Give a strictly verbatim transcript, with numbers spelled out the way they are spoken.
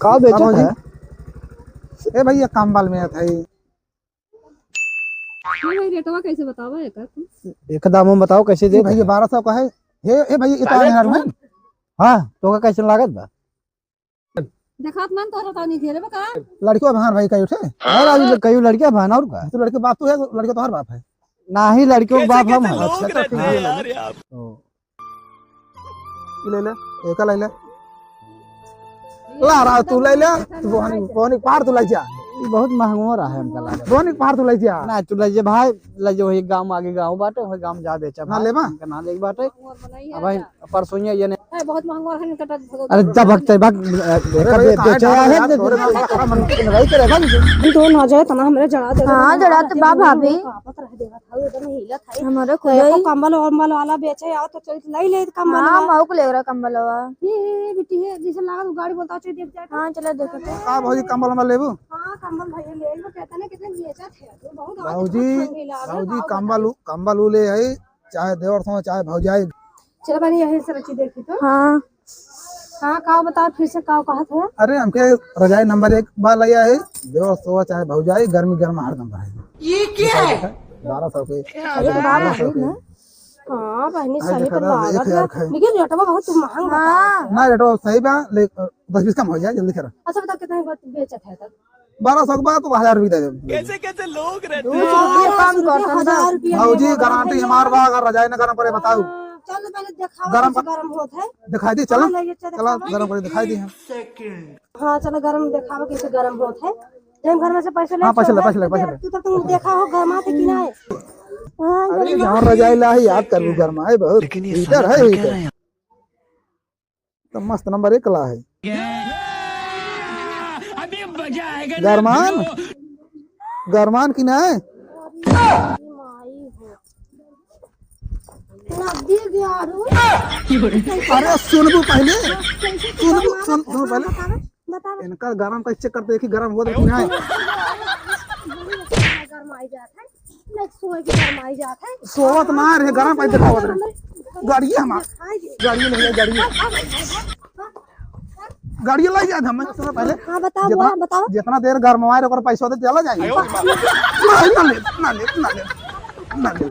का बेचत है? ए भैया, कंबल में था ई। ये भाई, रेटवा कैसे बतावा एकर तू? एक दाम हम बताओ, कैसे दे भैया? बारह सौ का है। हे, हे भैया, ये तो आ यार भाई। हाँ, तो का कैसे लागत बा? देखात मन तोहरा तानी घेरे बा का? लड़कियों भान भाई का उठे। अरे राजू, कई लड़कियां भान और का? तू लड़के बाप तू है, लड़के तोहर बाप है। नाही, लड़कियों के बाप हम हैं। अच्छा, तो ठीक है। ओ। ई ले ले, एका ले ले। ला रहा तू ले ले, तू बोहनी, बोहनी पार तू ले जा। ई बहुत महंगो रहा है हमका लागत। बोहनी पार तू ले जा। ना, तू ले जा भाई, ले जा, वही गांव आगे गांव बाटे, वही गांव जा बेचा ना भाई, लेबा? हमका ना लेके बाटे। अब भाई, परसों ये ने है, बहुत महंगा है, इनका तो अरे, जा भगते, भाग, अरे एका भाई, बे-, काहे बेचे डाल रहा है, है, यार, तोरे नाम बड़ा खराब मन की लड़ाई करे, भाग। हम तो ना जाए, तना हमरे जड़ा दे। हाँ, जड़ा तो बा भाभी। कापत रह देगा, था, एकदम हिलत है। हमारे तो खुद एको ही। कंबल वंबल वाला बेचे, आओ तो चल, लाई ले कंबल हाँ, वाला। मऊ को ले रहा कंबल वाला। ये, ये, बेटी है, जैसे लागत गाड़ी बोलता, चल देख जाए तो। हाँ, चला देखो तो। का भौजी, कंबल वंबल लेबू? हाँ, कंबल भैया ले लो, कहता ना कितने बेचत है, तो बहुत आज भौजी, ठंडी लागत, भौजी, आओ कंबल बताओ। उ-, कंबल उ ले आई, चाहे देवर सो, चाहे भौजाई। चलो बनी यही से रची देखी तो। हाँ। हाँ, का बताओ फिर से, का कहत है? अरे, हमके रजाई नंबर एक वाला या है, देवर सो चाहे भौजाई, गर्मी गर्मा हरदम रहे। ये क्या है? बारह सौ के। अरे, बारह सौ के। हाँ, बहनी, अरे, सही देखा तो ना, लागत एक हजार है। का है। लेकिन रेटवा बहुत महंग बा। हाँ। ना, रेटवा सही बा, ले, दस बीस कम हो जाए, जल्दी करा। अच्छा, बताओ, कितना बेचत है तब? बारह सौ के बाद तो हजार रुपये दे दे। कैसे कैसे लोग रहते हैं। दो सौ रुपया कम कर, हजार रुपया भौजी, गारंटी हमार बा, अगर रजाई ना गरम पड़े, बताओ। हाँ, चल, पहले देखाओ, गरम कैसे गरम होत है। दिखाई दी, चलो। हाँ, ले, ये चला चला, दिखाओ। गरम पड़े, दिखाई दी हम। हाँ, चलो, गरम देखाओ, कैसे गरम होत है। जब घर में से पैसे ले, हाँ, पैसे ले, चल, पैसे ले, पैसे ले। तू तो तुम देखा हो, गरमाते कि ना है। हाँ, अरे, गरमाते। यहाँ रजाई ला है, याद कर लूँ, गरमाए बहुत। लेकिन ये हीटर साला है, कर क्या हीटर। रहे हैं? तो मस्त नंबर एक ला है। अभी मजा आएगा ना गरमान, भिड़ो। गरमान की ना है? नदी ग्यारह। अरे सुनबू पहले, सुनबू, सुन, सुन पहले। बताओ। इनका गरम का चेक करते, देखी गरम हुआ था कि नहीं। गरमाई जात है। नहीं, सोए के गरमाई जात है। सोवत ना रे, गरम पानी देखावत रे। गाड़ी हमार। गाड़ी नहीं है, गाड़ी। गाड़ी लाई जात हम, सुनो पहले। हाँ, बताओ, जितना, बोला, बताओ। जितना देर गरमवाए रे, ओकर पैसा दे, चला जाए। नहीं, ना ले, ना ले, ना ले, ना ले।